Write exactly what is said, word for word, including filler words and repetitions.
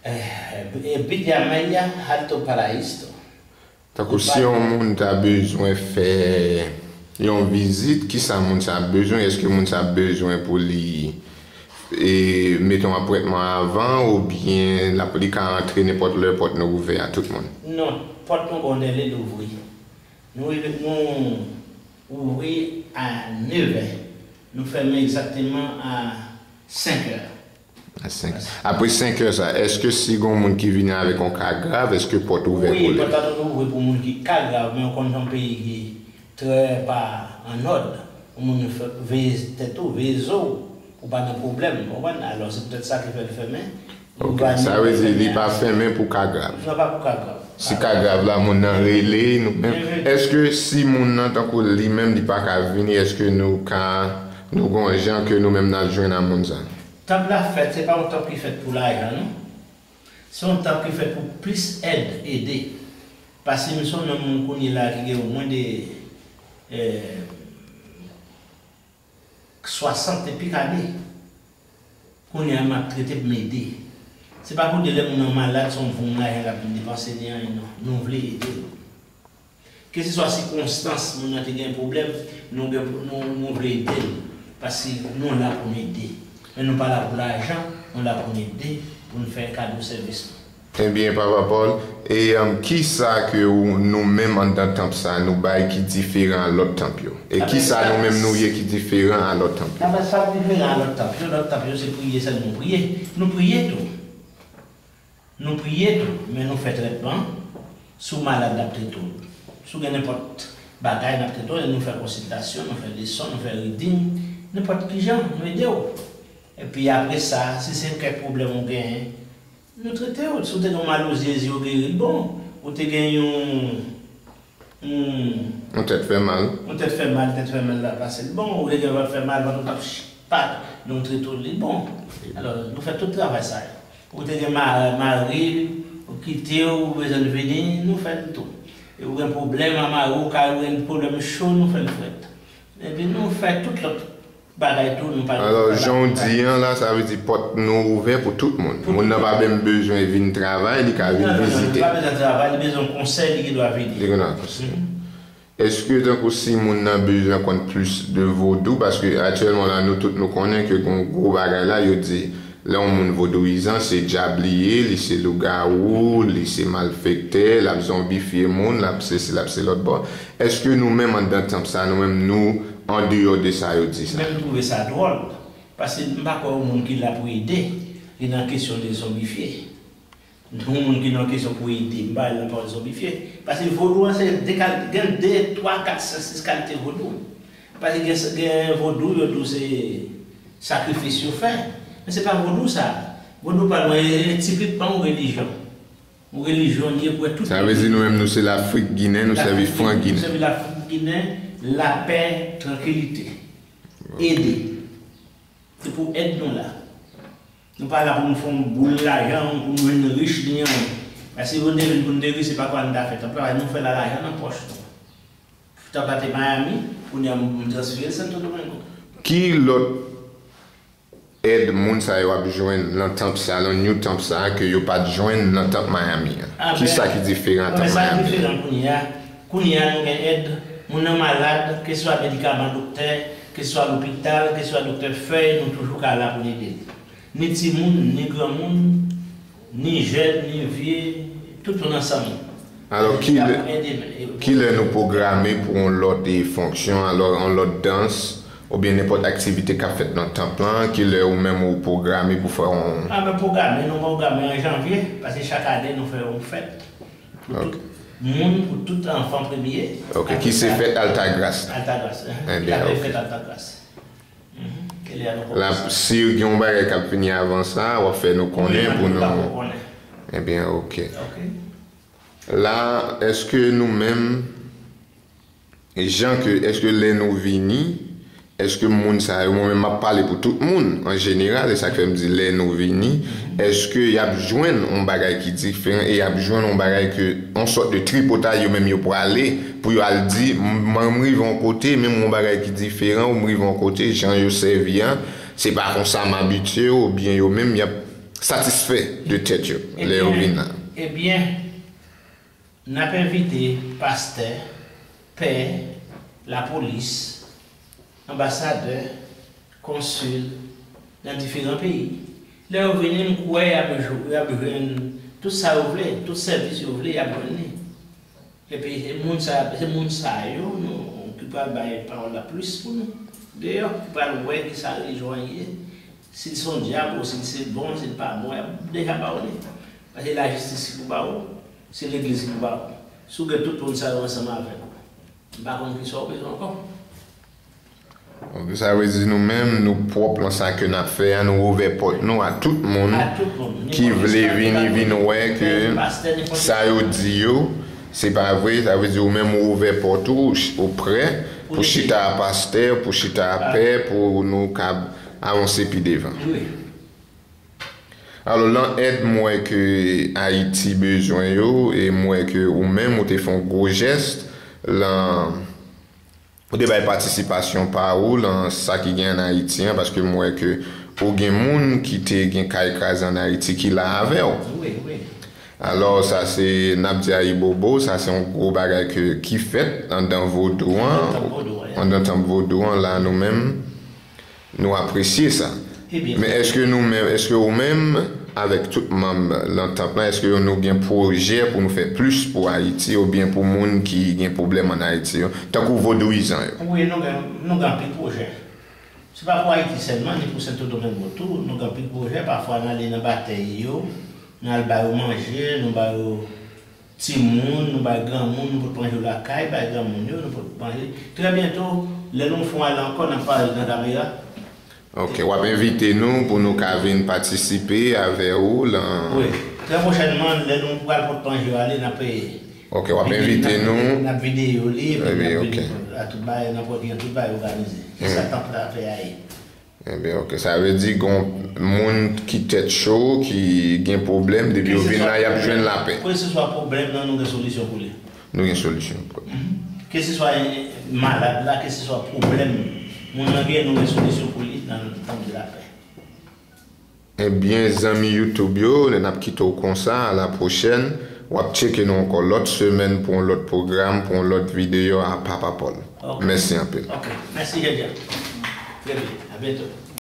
Eh, eh, Villa Maya, Alto Paraíso. Tankou si yon moun ta bezwen fè yon vizit, kisa moun sa ap bezwen? Èske moun sa ap bezwen pou li e, mete yon apwentman avan, oubyen l ap, li ka antre nenpòt lè, pòt nou ouvè a tout moun? Non, pòt nou gon dèle louvri. Nou rive, nou ouvri a nevè. Nou fèmen egzakteman a senkè. A senk. Apre senk è sa, èske si gon moun ki vini avèk yon ka grav, èske pòt ouvè pou li? Wi, pòt la toujou ouvri pou moun ki ka grav, men ou konn se yon peyi ki trè pa annòd. Yon moun fè, veye tèt ou, veye zo w, pou w pa nan pwoblèm, ou konprann? Alò, se poutèt sa ki fè l fèmen. Ok, sa vle di li pa fèmen pou ka grav. Non, pa pou ka grav. Si ka grav la, moun nan rele nou menm. Èske si moun nan, tankou li menm, li pa ka vini, èske nou ka, nou gon jan ke nou menm n al jwenn a moun sa? Tanp la fèt, se pa yon tanp ki fèt pou lajan, non. Se yon tanp ki fèt pou plis èd, ede. Paske m se yon nonm kounye la ki gen omwen de, eh, swasant epi k ane. Kounye a m ap trete pou m ede. Se pa pou de lè moun nan malad, se yon von lajan l ap vin depanse ni anyen, non. Nou vle ede l. Keseswa sikonstans moun nan te gen pwoblèm, nou gen, nou, nou vle ede l. Paske nou la pou n ede. Men nou pa la pou lajan, nou la pou n ede, pou n fè kado sèvis nou. Ebyen, Papa Paul, e, um, kisa ke ou, nou menm anndan tanp sa, nou bay ki diferan a lòt tanp yo? E kisa nou menm nou ye ki diferan a lòt tanp yo? Sa, sa k diferan a lòt tanp yo, lòt tanp yo se priye sèlman, priye. Nou priye tou. Nou priye tou, men nou fè trètman. Si w malad, n ap trete w. Si w gen nenpòt bagay, n ap trete w. Nou fè konsiltasyon, nou fè leson, nou fè reading. Nenpòt ki jan, nou ede w. Epi apre sa, si se kèk pwoblèm ou genyen, nou trete w. Si w te gen yon mal o zye, zye w geri l bon. Ou te gen yon Hmm. Yon tèt fè mal. Yon tèt fè mal, tèt fè mal la pase l bon. Ou te gen vant fè mal, vant ou t ap ch-, pat, nou trete w li bon. Alò, nou fè tout travay sa yo. Ou te gen ma-, mari, ou kite w, ou bezwen vini, nou fè l tou. E ou gen pwoblèm a mari w, ou ka gen pwoblèm cho, nou fè l frèt. Epi nou fè tout lòt bagay tou, nou pa... Alò, jan w di an la, sa vle di pòt nou ouvè pou tout moun. Pou tout moun. Moun nan pa menm bezwen vin travay, li ka vin vizite. Non, non, non, li pa bezwen travay, li bezwen konsèy, li gen dwa vini. Li gen dwa konsèy. Mhm. Èske tankou si moun nan bezwen konn plis de vodou, paske aktyèlman la, nou tout nou konnen ke gon gwo bagay la, yo di lè yon moun vodouyizan, se dyab li ye, li se lougawou, li se malfektè, l ap zonbifye moun, l ap sesi, l ap se lòt bò. Èske nou menm anndan tanp sa, nou menm nou andeyò de sa yo di sa? Menm twouve sa dwòl, paske m pa kwè yon moun ki la pou ede, li nan kesyon de zonbifye. Yon moun ki nan kesyon pou ede, m pa nan pawòl zonbifye. Paske vodou an se de kal-, gen de, twa, kat, senk, sis kalite vodou. Paske gen, gen vodou, yo di w se sakrifis yo fè. Men se pa vodou sa. Vodou pa lwen, e, e tipikman yon relijyon. Yon relijyon li ye pou wè tout... Sa vle di nou menm nou se Lafrik Ginen, nou sèvi Fran Ginen. Nou sèvi Lafrik Ginen, lapè, trankilite. Ede. Se pou èd nou la. Nou pa la pou nou fè yon boul lajan, pou nou vin rich ni anyen. Paske pou nou te vin, pou nou te rich, se pa kwa nou ta fè tanp la, nou fè la lajan nan pòch nou. Tanp la te Miami, kounye a m transfere l Santo Domingo. Ki lòt èd moun sa yo ap jwenn nan tanp sa, nan new tanp sa, ke yo pa t jwenn nan tanp Miami an? Kisa ki diferan a tanp Miami an? Sa k diferan kounye a, kounye a nou gen èd, moun nan malad, keseswa medikaman doktè, keseswa lopital, keseswa doktè fèy, nou toujou ka la pou n ede l. Ni timoun, ni granmoun, ni jèn, ni vye, tout moun ansanm. Alò, kilè, kilè nou pwograme pou yon lòt, e, fonksyon, alò, yon lòt dans, oubyen nenpòt aktivite k ap fèt nan tanp lan, kilè ou menm ou pwograme pou fè yon... A, ben, pwograme, nou pwograme an janvye, paske chak ane nou fè yon fèt pou tout moun, pou tout anfan premye. Ok, ki se fèt Altagras la. Altagras, enhen. Ki rele fèt Altagras. Mhm. Ke lè a nou kòmanse. Si gen yon bagay k ap vini avan sa, w ap fè nou konnen pou nou. Wi, nou fè nou konnen. Ebyen, ok. Ok. La, èske nou menm, jan ke, èske lè nou vini, èske moun sa yo, mwen menm m ap pale pou tout moun, an jeneral, e sa k fè m di lè nou vini, èske y ap jwenn yon bagay ki diferan e y ap jwenn yon bagay ke, yon sòt de tripotay yo menm yo prale pou yo al di, m, m rive yon kote, men m yon bagay ki diferan, ou m rive yon kote, jan yo sèvi an, se pa konsa m abitye, oubyen yo menm, y ap satisfè de tèt yo lè yo vin la. Ebyen, n ap envite pastè, pè, lapolis, anbasadè, konsil nan diferan peyi. Lè yo vini, m kwè y ap jwenn tout sa yo vle, tout sèvis yo vle, y ap jwenn li. Epi se moun sa, se moun sa yo nou, ki pral bay pawòl la plis pou nou. Deyò, ki pral wè ki sa relijyon an ye. Si l se yon dyab ou si l se bon, si l pa bon, y ap deja ba w li. Paske lajistis ki pou ba w, se legliz ki pou ba w. Si w gen tout moun sa yo ansanm avèk ou, m pa konn kisa w bezwen ankò. Donk, sa vle di nou menm, nou pwòp lan sa ke n ap fè a, nou ouvè pòt nou a tout moun ki vle vini, vin wè ke sa yo di yo, se pa vre. Sa vle di ou menm ou ouvè pòt ou, ou prè pou chita a pastè, pou chita a pè, pou nou kab avanse pi devan. Alò, lan èd m wè ke Ayiti bezwen yo, e m wè ke ou menm ou te fè yon gwo jès lan ou te bay patisipasyon pa ou lan sa ki gen ann Ayiti an, paske m wè ke ou gen moun ki te gen kay kraze ann Ayiti ki la avè w. Alò, sa se, n ap di ayibobo, sa se yon gwo bagay ke, ki fèt anndan vodou an, anndan tanp vodou an, la nou menm, nou apresye sa. Men èske nou menm, èske ou menm, avèk tout manm lan tanp lan, èske nou gen pwojè pou nou fè plis pou Ayiti oubyen pou moun ki gen pwoblèm ann Ayiti yo, tankou vodouyizan yo? Wi, nou gen, nou gen anpil pwojè. Se pa pou Ayiti sèlman, ni pou Sentodomeng tou, nou gen anpil pwojè. Pafwa n ale nan batèy yo, n al ba yo manje, nou ba yo timoun, nou bay granmoun, nou pot manje yo lakay, bay granmoun yo, nou pot manje. Trè byento, lè nou fon ale ankò, n ap pale nan kamera. Ok, w ap envite nou pou nou ka vin patisipe avè ou lan. Wi, trè pwochènman, lè nou pral pot manje yo ale, n ap. Ok, w ap envite nou. N ap vide yo li, epi n ap vide a tout bagay, n ap wè kijan tout bagay òganize. Se sa tanp la fè a ye. Ebyen, ok. Sa vle di gon moun ki tèt cho, ki gen pwoblèm, depi yo vin la, y ap jwenn lapè. Keseswa pwoblèm nan, nou gen solisyon pou li. Nou gen solisyon pou li. Keseswa malad la, keseswa pwoblèm moun nan gen, nou gen solisyon pou li nan tanp de lapè. Ebyen, zanmi YouTube yo, n ap kite w konsa, a la pwochèn. W ap tcheke nou ankò lòt semèn pou yon lòt pwogram, pou yon lòt videyo a Papa Paul. Mèsi anpil. Ok, mèsi Djadja. Trè byen, a byento.